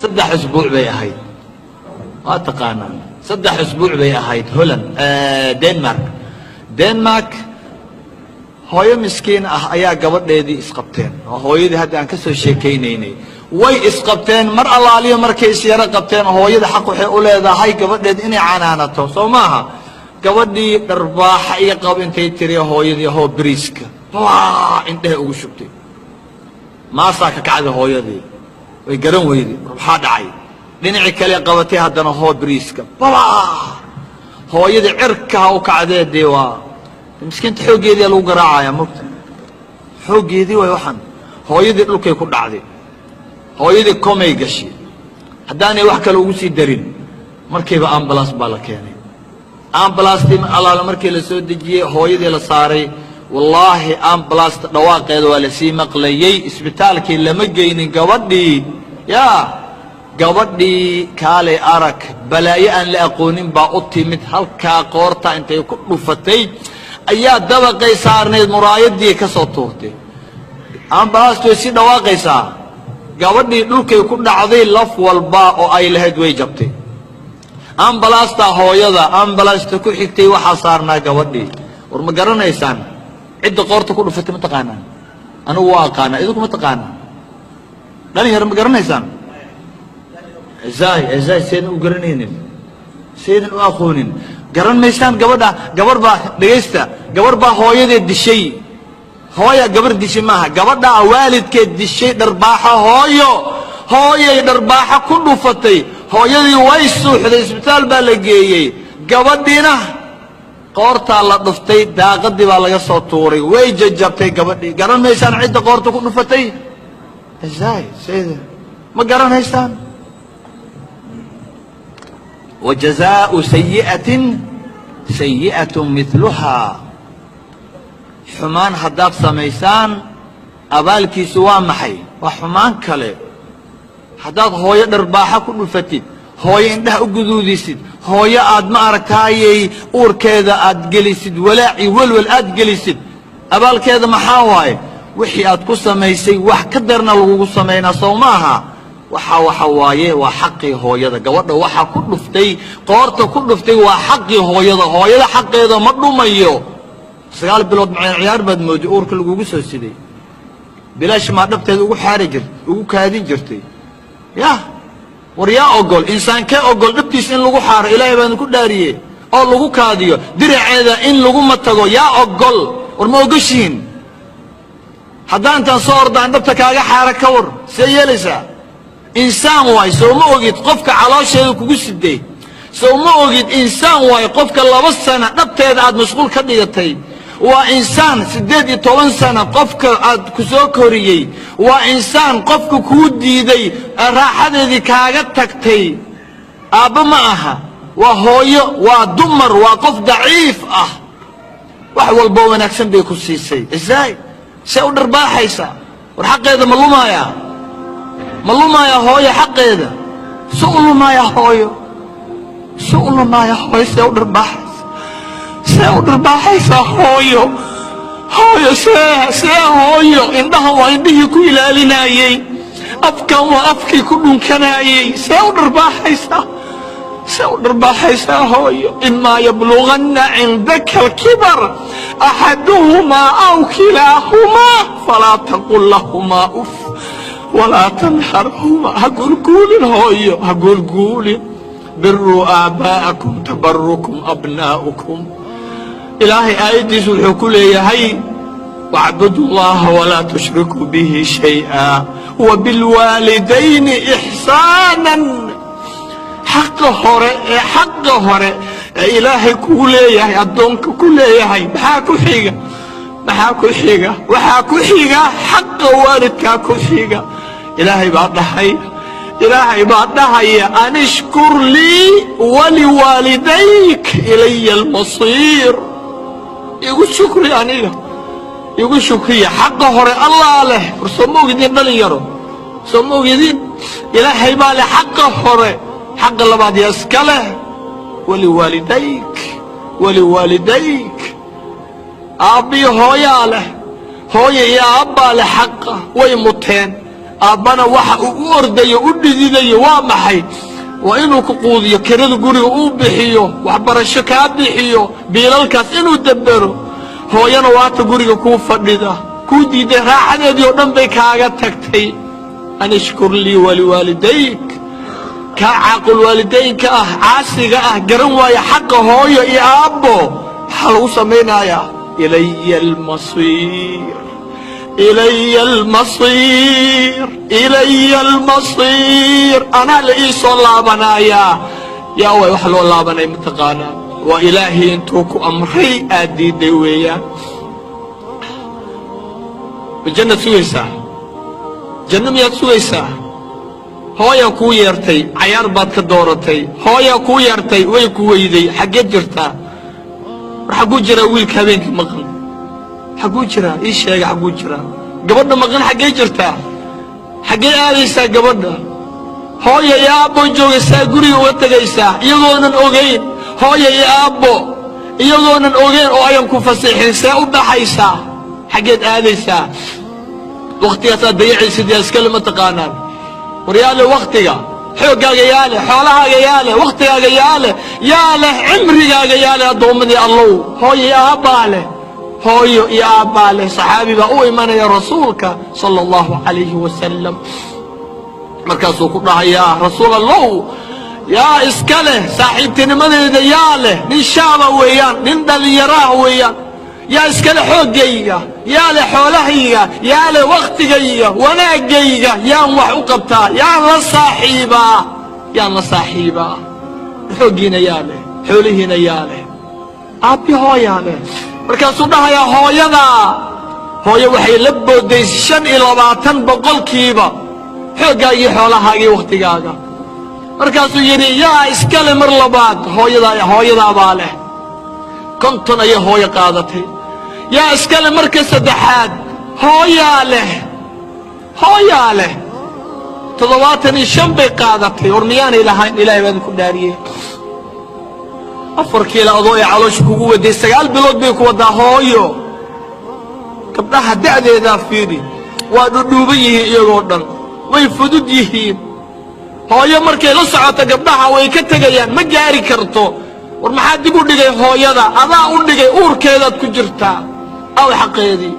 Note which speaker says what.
Speaker 1: 3 usbuuc bay ahayd. Waa taqaanaan, 3 usbuuc bay ahayd. Holland, Denmark, Denmark, hooyo miskiin ah ayaa gabadheedii isqabteen. Oo hooyadii hadda aan ka soo sheekaynaynay way isqabteen. Mar allaaliyo markay isyaro qabteen, hooyada xaq waxay u leedahay gabadheed inay canaanato, soo maaha? Gabadhii dharbaaxa iyo qab intay tiri hooyadii, hoo beriiska baa indheha ugu shubtay. Maasaa ka kacday hooyadii, way garan weyday maxaa dhacay. Dhinacii kale qabatay haddana, hoo beriiska baba. Hooyadii cirkaha u kacdee. Dee waa miskiinta, xooggeedii lagu garaacaya mogta, xooggeedii way waxaan. Hooyadii dhulkay ku dhacday, hooyadii komay gashay. Haddaanay wax kale ugu sii darin, markiiba ambulance baa la keenay. Ambulastii allaale markii la soo dejiyey, hooyadii la saaray, wallaahi ambulasta dhawaaqeeda waa lasii maqlayey. Isbitaalkii lama geynin gabadhii. Yaa gabadhii, kaalay arag, balaayo aan la aqoonin baa u timid. Halkaa qoorta intay ku dhufatay ayaa dabaqay saarnayd muraayadii ka soo tuurtay. Ambalastu way sii dhawaaqaysaa. Gabadhii dhulkay ku dhacday, laf walba oo ay lahayd way jabtay. Ambalaasta hooyada, ambalasta ku xigtay waxaa saarnaa gabadhii. War ma garanaysaan cidda qoorta ku dhufatay? Ma taqaanaan? Anigu waa aqaanaa, idinku ma taqaanaa? Dhalinyaro, ma garanaysaan? Zay zay, seedan u garanaynin, seedan u aqoonin, garan maysaan gabadha. Gabarh baa, dhegaysta, gabarh baa hooyadeed dishay. Hooya gabar dishay maaha, gabadhaa waalidkeed dishay. Dharbaaxo hooyo, hooyay dharbaaxo ku dhufatay. Hooyadii way suuxday, isbitaal baa la geeyey. Gabadhiina qoortaa la dhuftay, daaqadii baa laga soo tuuray, way jajabtay gabadhii. Garan maysaan cidda qoorta ku dhufatay? Zay sayda, ma garanaysaan? وجزاء سيئة سيئة مثلها. Xumaan haddaad samaysaan, abaalkiisu waa maxay? Waa xumaan kale. Haddaad hooyo dharbaaxa ku dhufatid, hooyo indhaha u guduudisid, hooyo aad ma aragtaayey uurkeeda aad gelisid walaaci, welwel aad gelisid, abaalkeeda maxaa waaye? Wixii aad ku samaysay wax ka darna lagugu samaynaa, sow maaha? Waxa waaye waa xaqii hooyada. Gabadha waxaa ku dhuftay, qoorta ku dhuftay, waa xaqii hooyada. Hooyada xaqeeda ma dhumayo. 9 bilood maceen ciyaar baad moodi uurka lagugu soo siday? Bilaash maa dhabteeda ugu xaari jirt, ugu kaadin jirtay? Yah, war yaa ogol? Insaankee ogol dhabtiisa in lagu xaaro? Ilaahay baan ku dhaariye, oo lagu kaadiyo diraceeda, in laguma tago, yaa ogol? War ma ogoshihin? Haddaan intaan soo ordaan dhabta kaaga xaara, ka war, see yeelaysaa? Insaan waay, soo ma ogid? Qofka caloosheeda kugu siday, sow ma ogid? Insaan waay qofka 2 sana dhabteeda aad mashquul ka dhigatay. Waa insaan 18 sana qofka aad ku soo koriyey. Waa insaan qofka kuu diiday, raaxadeedii kaaga tagtay. Aabbo ma aha, waa hooyo, waa dumar, waa qof daciif ah. Wax walboo wanaagsan bay ku siisay. Isaay see u dharbaaxaysaa? War xaqeeda ma lumaayaa? Ma lumaaya hooyo xaqeeda? Se u lumaaya hooyo? Se u lumaaya hooyo? See u dharbaaxaysa? See u dharbaaxaysaa hooyo? Hooyo see hooyo? Indhahan waa indhihii ku ilaalinayey, afkan waa afkii ku dhunkanayey. See u dharbaaxaysaa? See u dharbaaxaysaa hooyo? إما يبلغن عندك الكبر أحدهما أو كلاهما فلا تقل لهما أف ولا تنهرهما. Ha guulguulin hooyo, ha guulguulin. بروا آباءكم تبركم أبناؤكم. Ilaahay aayaddiisu wuxuu ku leeyahay: واعبدوا الله ولا تشركوا به شيئا وبالوالدين إحسانا. Xaqa hore ee xaqa hore ee Ilaahay kuu leeyahay, addoonka ku leeyahay, maxaa ku xiga? Maxaa ku xiga? Waxaa ku xiga xaqa waalidkaa ku xiga. Ilaahay baa dhahay, Ilaahay baa dhahaya: أن اشكر لي ولوالديك إلي المصير. Igu shukri aniga, igu shukriya. Xaqa hore Allaa leh. War soo ma ogidin dhalin yaro? Soo ma ogidin? Ilaahay baa leh xaqa hore. Xaqa labaad yaa iska leh? ولوالديك، ولوالديك. Aabbiyo hooyaa leh, hooya iyo aabbaa leh xaqa. Way muteen. Aabbana waxa uu u ordayo u dhididayo waa maxay? Waa inuu ku quudiyo, kirada guriga uu bixiyo, waxbarasho kaa bixiyo, biilalkaas inuu debero. Hooyana waata guriga kuu fadhida, kuu diiday raaxadeedii oo dhan bay kaaga tagtay. An ishkur lii waliwaalidayk. Kaa caaqul waalidaynka ah, caasiga ah, garan waaya xaqa hooyo iyo aabbo, maxaa lagu samaynayaa? Ilaya almasiir, ilaya almasiir, ilaya almasiir. Anaa la ii soo laabanayaa. Yaa way wax loo laabanay mataqaanaa? Waa Ilaahay intuu ku amray aad diidday weeyaan. Ma jannaad sugaysaa? Janno miyaad sugaysaa? Hooyaa kuu yeertay, cayaar baad ka dooratay. Hooyaa kuu yeertay, way ku weyday. Xaggeed jirtaa? War xagguu jiraa wiilka habeenkii maqan? Xagguu jiraa? Ii sheega, xagguu jiraa? Gabadha maqan xaggee jirtaa? Xaggee aadaysaa gabadha? Hooya iyo aabbo joogaysaa, guriga uga tegaysaa iyagoonan ogayn. Hooya iyo aabbo iyagoonan ogeyn oo ayan ku fasixin see u baxaysaa? Xaggeed aadaysaa? Wakhtigaasaad dayacaysid. Yaa iskale ma taqaanaan? Waryaale, wakhtiga xooggaaga yaa leh? Xoolahaaga yaa leh? Wakhtigaaga yaa leh? Yaa leh cimrigaaga? Yaa leh addoommadii Allow? Hooyo iyo aabbaa leh, hooyo iyo aabbaa leh. Saxaabi baa u imanaya Rasuulka sala Allahu calayhi wasalam. Markaasuu ku dhahayaa: "Rasuul Allow, yaa iska leh saaxiibtinimadeeda? Yaa leh?" Nin shaaba weeyaan, nin dhallinyaraah weeyaan. Yaa iska leh xooggayga? Yaa leh xoolahayga? Yaa leh wakhtigayga, wanaaggayga? Yaan wax u qabtaa? Yaan la saaxiibaa? Yaan la saaxiibaa? Xooggiina yaa leh? Xoolihiina yaa leh? Aabbi hooyaa leh. Markaasuu dhahayaa: "Hooyadaa." Hooyo waxay la booday 25% xooggaagii, xoolahaagii, wakhtigaaga. Markaasuu yidhi: "Yaa iskale mar labaad?" "Hooyadaa, hooyadaabaa leh." 50 ayay hooyo qaadatay. "Yaa iskale marka saddexaad?" "Hooyaa leh, hooyaa leh." 75 bay qaadatay. War miyaanay lahayn? Ilahay baa idinku dhaariyey. 4 kiilo adoo ay caloosha kugu waday, 9 bilood bay ku waddaa hooyo. Gabdhaha da'deedaa fiidhi, waa dhudhuuban yihiin iyagoo dhan, way fudud yihiin. Hooyo markay la socoto gabdhaha way ka tegayaan, ma gaari karto. War maxaa dib u dhigay hooyada? Adaa u dhigay, uurkeedaad ku jirtaa. Aw xaqeedii?